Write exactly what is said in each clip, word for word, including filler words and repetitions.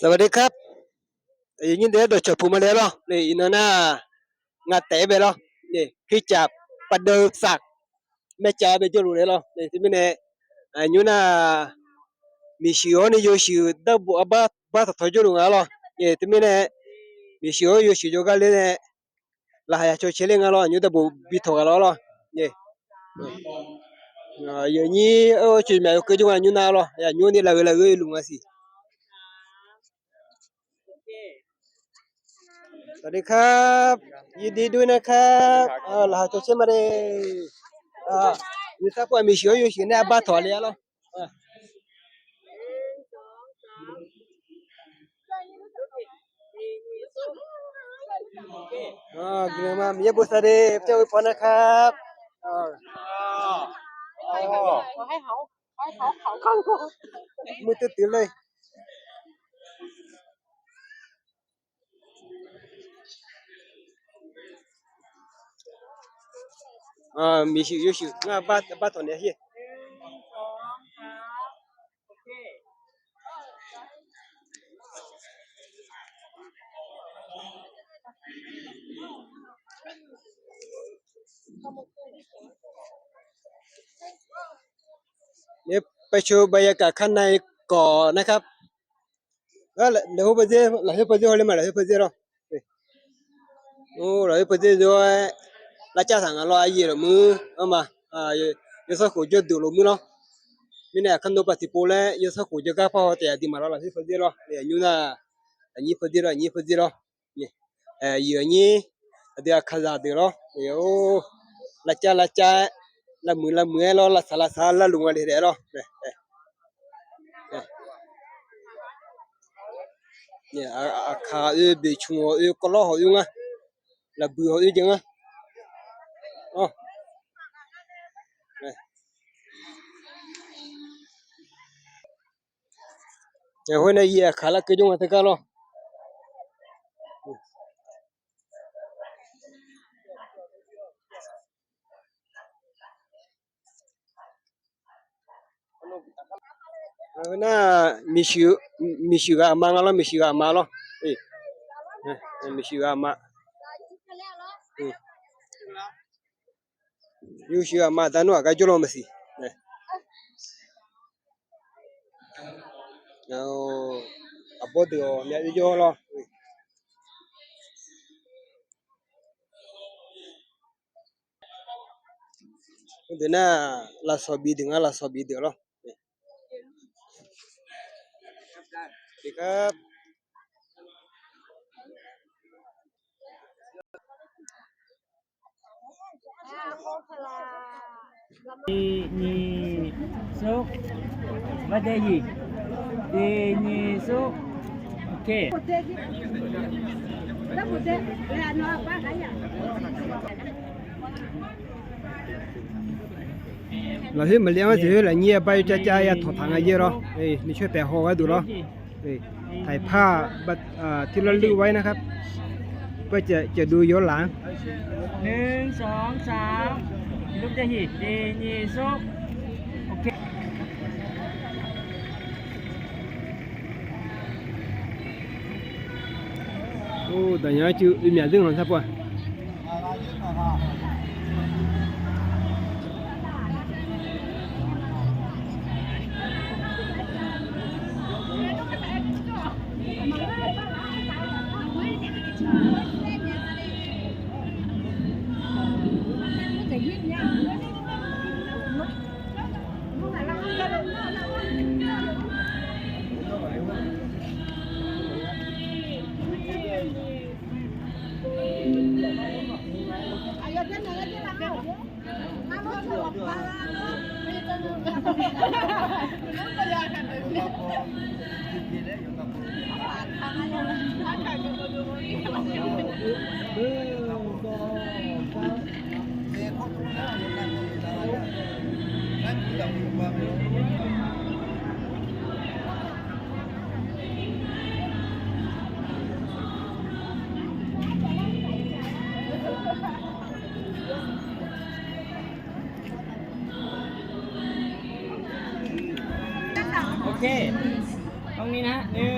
สวัสดีครับ Aqyuif nyir daef-aer dawqcawq puq ma le-aer lawr. Iqnan nar, ngaq taef-aer bae lawr. Kircaf paqdeuv saf, maercav bae jawrluf le lawr. Teumirnae, nymr nar, miqshuif-awr ni yawshuif darbof arbar bar tawqtawq jawrluf nga lawr. Teumirnae, miqshuif-awr yawshuif jawrgar ler nae, laqkhaq ya caw cae ler nga lawr. Aqnymr darbof bi tawq ghaq lawr lawr. Aqyuif nyir-awr coeq myaq yawkeuv jawr nga nymr nar lawr. Aqnymr ni laf-eu laf-eu luf nga siq. สวัสดีครับ ยินดีด้วยนะครับ laqkhaq caw cae ma le. Nymr sarpov-aq miqshuif-awr yawshuif nae arbar tawq le-a lawr. Guiqlanq ma, Miqyaer bosav de, เจ้าอวยพรนะครับ muiq teuv teuv le. Miqshuif yawshuif ngar bar tawq naeq-a. Ni ไปชมบรรยากาศข้างในก่อนนะครับ Lafkhoer pawdzer, lafkhoer pawdzer haw ler ma, lafkhoer pawdzer lawr. Lafkhoer pawdzer zawr-aer lavcav taq nga lawr, aryaeq lafmuir-anr ma. Yawsanr khof jawrduq lafmuir lawr. Mirnae aqkar nor paq tiqpov laer yawsanr khof jawrgar par haw taef aqduimaf lawr, lafkhoer pawdzer lawr. Aqnymr nar, aqnyir pawdzer lawr, aqnyir pawdzer lawr. Aqyuif aqnyir, aqdui aqkaqzaq deuq lawr. Lavcav lavcav-aer, lavmuiq lavmuiq-aer lawr, lavsaq lavsaq-aer larluf nga le daef lawr. Aqkaq oe, boeqcmq haw oe, kawvlawr haw oe nga, lafbuiq haw oe jeq nga. Khoer nae yaer aqkaq larkeuv jawr nga teugar lawr. Nar, miqshuif ghaq aqma nga lawr, miqshuif ghaq aqma lawr. Miqshuif ghaq aqma. Yawshuif aqma aqda nmr aqgar jawrlawr maqsiq. Aqbawr deuq-awq myav oe jawr lawr. Deuq nar, lafsawq bif deuq nga, lafsawq bif deuq lawr. Tiqnyif sor. Tiqnyif sor. Ok. Lafkhoer maqle-anr jeq khoer lafnyir-aer bar-ir cav cav ya tawq taq nga jeq lawr. Nuisar taef haw gharduq lawr. Taqpar tiqlar luiv-aer nar kar, par caevduv yawr laf-anr. Daqnyaq-aer cuiv oe myaq zeur lanq sar pov-a. Ok. ตรงนี้นะ หนึ่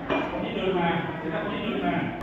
khawf ni deuv ma, tiqdav khawf ni deuv ma.